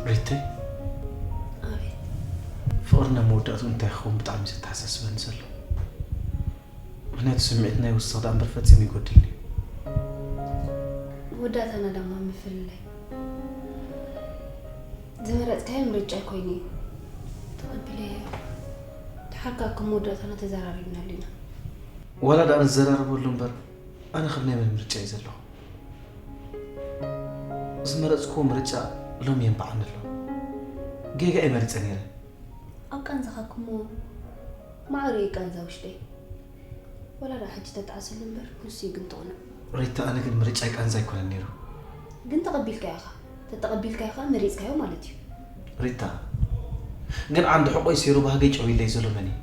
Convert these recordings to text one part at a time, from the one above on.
ሪተይ፣ ኣቤት። ፍቕሪ ናብ መወዳእትኡ እንታይ ክኸውን ብጣዕሚ ዘተሓሳስበኒ ዘሎ። ምኽንያቱ ስምዒት ናይ ውስኽ ደኣ እምበር ፈጺሙ ይጎድልኒ። መወዳእታና ደማ ምፍልላይ። ዝመረጽካዮ ምርጫ ኮይኑ እዩ። ተቐቢለዮ። ተሓካ ከም መወዳእታና ተዘራሪብናሉ ኢና። ዋላ ደኣ ንዘራረበሉ እምበር፣ ኣነ ከም ናይ መን ምርጫ እዩ ዘለኹ? ዝመረጽክዎ ምርጫ ሎሚ የንብዓኒ ኣሎ። ጌጋ እየ መሪጸ ነይረ። ኣብ ቃንዛኻ ክሞ ማዕረ እዩ ቃንዛ ውሽጠይ። ወላ ደኣ ሕጂ ተጣዕሰሉ እምበር፣ ንሱ እዩ ግን ትቕኑዕ። ሪታ፣ ኣነ ግን ምርጫይ ቃንዛ ኣይኮነን ነይሩ። ግን ተቐቢልካዮ ኢኻ። ተተቐቢልካዮ ኸኣ መሪጽካዮ ማለት እዩ። ሪታ፣ ግን ዓንዲ ሕቖይ ሴሩ ባህገይ ጨውይለይ ዘሎ መን እዩ?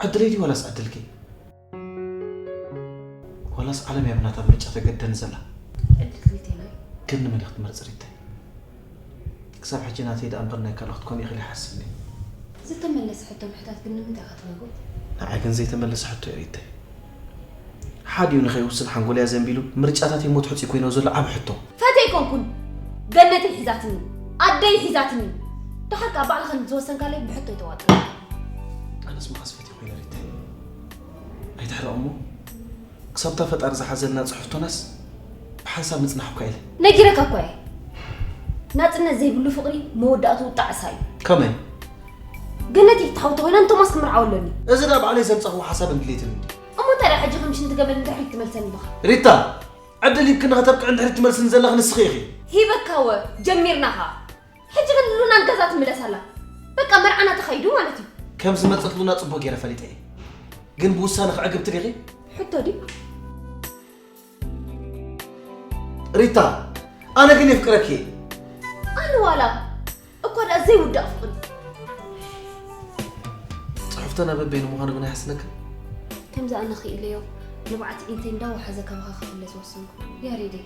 ዕድለይ ድዩ ዋላስ ዕድልኪ? ዋላስ ዓለም እያ ብናታ ምርጫ ተገደኒ ዘላ? ዕድል ክልቴና እዩ። ግን ንመን ኢኺ ትመርጺ ሪታይ? ክሳብ ሕጂ ናተይ ደኣ እምበር ናይ ካልኦት ኮነ ኢኺ ኢለ ይሓስብ ነይረ። ዝተመለሰ ሕቶ ምሕታት ግን ንምንታይ ኢኻ ትገብሮ? ንዓይ ግን ዘይተመለሰ ሕቶ እዩ ሪታይ። ሓዲኡ ንኸይውስን ሓንጎለያ ዘንቢሉ ምርጫታተይ ሞት ሕጹይ ኮይኖ ዘሎ ዓቢ ሕቶ። ፈትየ ኣይኮንኩን። ገነተይ ሒዛትኒ። ኣደይ ሒዛትኒ። ደሓር ከኣ ባዕልኻ ንዝወሰንካለይ ብሕቶ ይተዋጥር። ኣነስ መዓስ ፈትየ ኮይነ ሪታይ? ኣይትሕረቕ እሞ፣ ክሳብታ ፈጣሪ ዝሓዘልና ጽሑፍቶናስ ብሓንሳብ ምጽናሕ እኳ ኢለ። ነጊረካ እኳ እየ። ናጽነት ዘይብሉ ፍቕሪ መወዳእትኡ ጣዕሳ እዩ። ከመይ? ገነተይ ትሓውተ ኮይና ንቶማስ ክምርዓው ኣለኒ። እዚ ደኣ ባዕለይ ዘምጻኹዎ ሓሳብን ድሌትን እንዲ። እሞ እንታይ ደኣ ሕጂ ከም ሽንቲ ገመል ንድሕሪት ትመልሰኒ ኣለኻ? ሪታ፣ ዕድል ሂብክኒ ከተብቅዕ ንድሕሪት ትመልስኒ ዘለኺ ንስኺ ኢኺ። ሂበካወ፣ ጀሚርናኻ። ሕጂ ግን ሉና ንገዛ ትምለስ ኣላ። በቃ መርዓና ተኻይዱ ማለት እዩ። ከም ዝመጸት ሉና ጽቡቕ ገይረ ፈሊጠ እየ። ግን ብውሳነ ክዕግብቲ ዲኺ? ሕቶ ድዩ? ሪታ፣ ኣነ ግን የፍቅረኪ እየ። ኣነ ዋላ እኳ ደኣ ዘይውዳእ ፍቕሪ። ጽሑፍተና በበይኑ ምዃኑ ግን ኣይሓስነክን? ከምዚ ኣነ ክኢለዮ ንብዓት ኢንተይ እንዳወሓዘ ካባኻ ክፍለ ዝወሰንኩ። ያሬደይ፣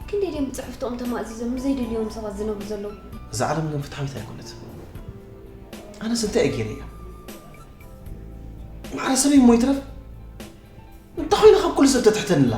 ክንደይ ድዮም ብጽሑፍቶም ተማእዚዞም ንዘይደልዮም ሰባት ዝነብሩ ዘለዉ? እዛ ዓለም ግን ፍትሓዊት ኣይኮነትን። ኣነስ እንታይ እየ ገይረ እየ? ማዕረ ሰበይ እሞ ይትረፍ እንታይ ኮይነ ካብ ኩሉ ሰብ ተትሕተንላ?